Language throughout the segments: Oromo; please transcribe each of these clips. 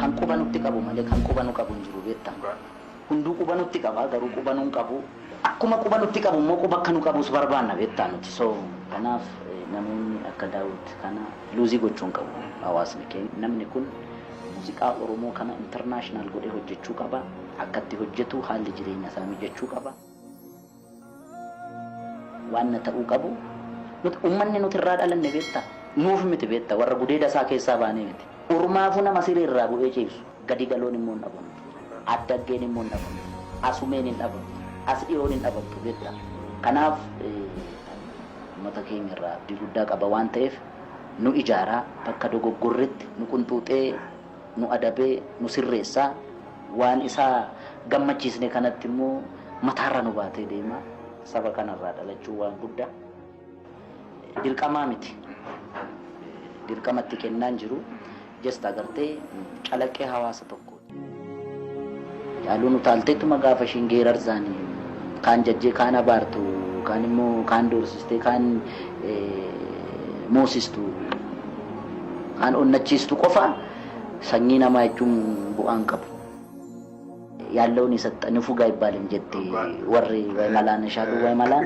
Kan quba nutti qabu malee kan quba nu qabu hin jiru, beektaa. Hunduu quba nutti qaba, garuu quba nu hin qabu. Akkuma quba nutti qabu immoo quba akka nu qabus barbaanna, beektaa nuti. So kanaaf namoonni akka Daawit kana lose gochuu hin qabu hawaasni keenya. Namni kun muuziqaa Oromoo kana international godhee hojjechuu qaba. Akkatti hojjetu haalli jireenya isaa mijachuu qaba. Waan na ta'uu qabu nuti, uummanni nuti irraa dhalanne, beektaa, nuuf miti, beektaa, warra gudeeda isaa keessaa baanee miti. Ormaafuu nama siree irraa bu'ee ciibsu. Gadi galoon immoo hin dhabamtu. Addaggeen immoo hin dhabamtu. Asumeen hin dhabamtu. As dhiyoon hin dhabamtu, beektaa. Kanaaf uummata keenya irraa abdii guddaa qaba waan ta'eef nu ijaaraa, bakka dogoggorretti nu qunxuuxee, nu adabee, nu sirreessaa, waan isaa gammachiisne kanatti immoo mataarra nu baatee deema. Saba kanarraa dhalachuu waan guddaa, dirqamaa miti. Dirqamatti kennaan jiru, just agartee, calaqqee hawaasa tokko. Caaluun utaalteettuma gaafa ishiin geerarsaanii kaan jajjee, kaan abaartu, kaan immoo kaan doorsistee, kaan moosistu, kaan onnachiistu qofa sanyii namaa jechuun bu'aan qabu. ያለውን የሰጠ ንፉግ አይባልም jette warri way malaan shaaluu way malaan.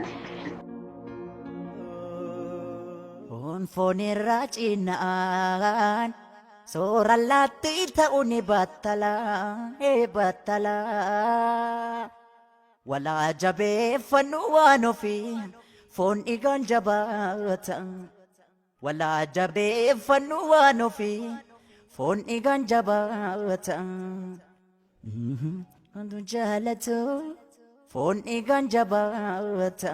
Foon irraa cinaan soora laatti ta'uu ni battala battala. Walaa jabeeffannu waan ofii, foon dhiigaan jabaata. Walaa jabeeffannu waan ofii, foon dhiigaan jabaata. Wantu jaalatu foon dhiigaan jabaata.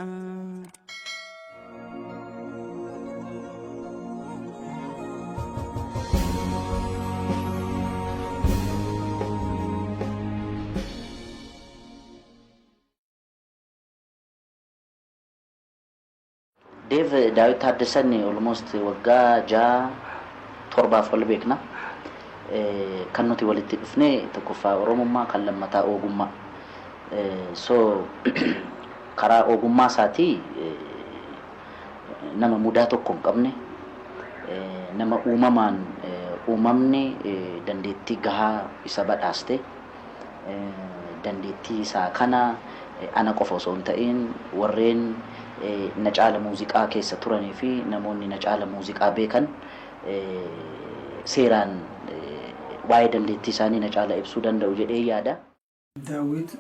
Dev Daawit Taaddasan almost waggaa 6, 7f wal beekna. Kan nuti walitti dhufne tokkoffaa Oromummaa, kan lammataa ogummaa. So karaa ogummaa isaatii nama mudaa tokko hin qabne, nama uumamaan uumamni dandeettii gahaa isa badhaaste, dandeettii isaa kana ana qofa osoo hin ta'in warreen na caala muuziqaa keessa turanii fi namoonni na caala muuziqaa beekan seeraan waa'ee dandeettii isaanii na caala ibsuu danda'u jedhee yaada. Daawit